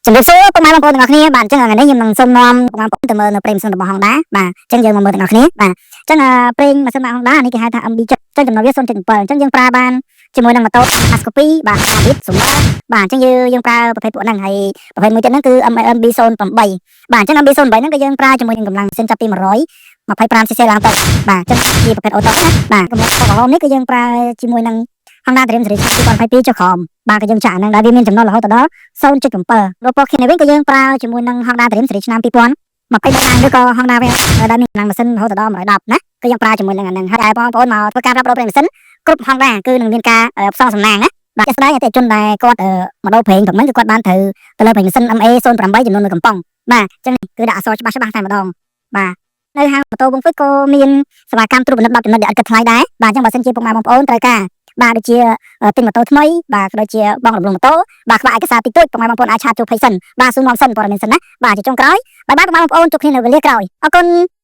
ជំរាបសួរពុកម៉ែបងប្អូនទាំងអស់គ្នាបាទអញ្ចឹងថ្ងៃនេះខ្ញុំនឹងសូមនាំពុកម៉ែបងប្អូនទៅមើលនៅប្រេងម៉ាស៊ីនរបស់ Honda បាទអញ្ចឹងយើងមកមើលទាំងអស់គ្នាបាទអញ្ចឹងប្រេងម៉ាស៊ីនរបស់ Honda នេះគេហៅថា MB 7អញ្ចឹងចំណុចវា0.7អញ្ចឹងយើងប្រើបានជាមួយនឹងម៉ូតូ Ascopy បាទ Habit Summer បាទអញ្ចឹងយើងយើងប្រើប្រភេទពួកហ្នឹងហើយប្រភេទមួយទៀតហ្នឹងគឺ MB 08បាទអញ្ចឹង MB 08ហ្នឹងក៏យើងប្រើជាមួយនឹងកម្លាំងម៉ាស៊ីនចាប់ពី125 cc ឡើងទៅបាទអញ្ចឹងជាប្រភេទអូតូណាបាទកម្លាំងក្រហមនេះគឺយើងប្រើជាមួយនឹង Honda Dream Series 2022ចុះក្រោមបាទក៏យើងចាក់ហ្នឹងដែរវាមានចំណុចរហូតដល់0.7រពខនេះវិញក៏យើងប្រើជាមួយនឹង Honda Dream Series ឆ្នាំ2023ឡើងឬក៏ Honda Wave ដែលមានកម្លាំងម៉ាស៊ីនរហូតដល់110ណាគឺយើងប្រើជាមួយនឹងអាហ្នឹងហើយឯបងប្អូនមកធ្វើការរ៉ាប់រងប្រេងម៉ាស៊ីនគ្រប់ Honda គឺនឹងមានការផ្សងសំណាងណាបាទជាក់ស្ដែងអតិថិជនដែលគាត់មកដូរប្រេងព្រឹកមិញគឺគាត់បានត្រូវទៅលើប្រេងម៉ាស៊ីន MA 08ចំនួនមួយកំប៉ុងបាទអញ្ចឹងគឺដាក់អក្សរច្បាស់ច្បាស់តែម្ដងបាទនៅហាងម៉ូតូវងហ្វិតក៏មានសេវាកម្មត្រួតពិនិត្យ10ចំណុចដែលអត់គិតថ្លៃដែរបាទអញ្ចឹងបើសិនជាពុកម៉ែបងប្អូនត្រូវការបាទដូចជាទិញម៉ូតូថ្មីបាទក៏ដូចជាបងរំលងម៉ូតូបាទខ្វះឯកសារតិចតួចពុកម៉ែបងប្អូនអាច chat ចូល page សិនបាទសួរនាំសិនព័ត៌មានសិនណាបាទជាចុងក្រោយ bye bye ពុកម៉ែបងប្អូនជួបគ្នានៅវេលាក្រោយអរគុណ។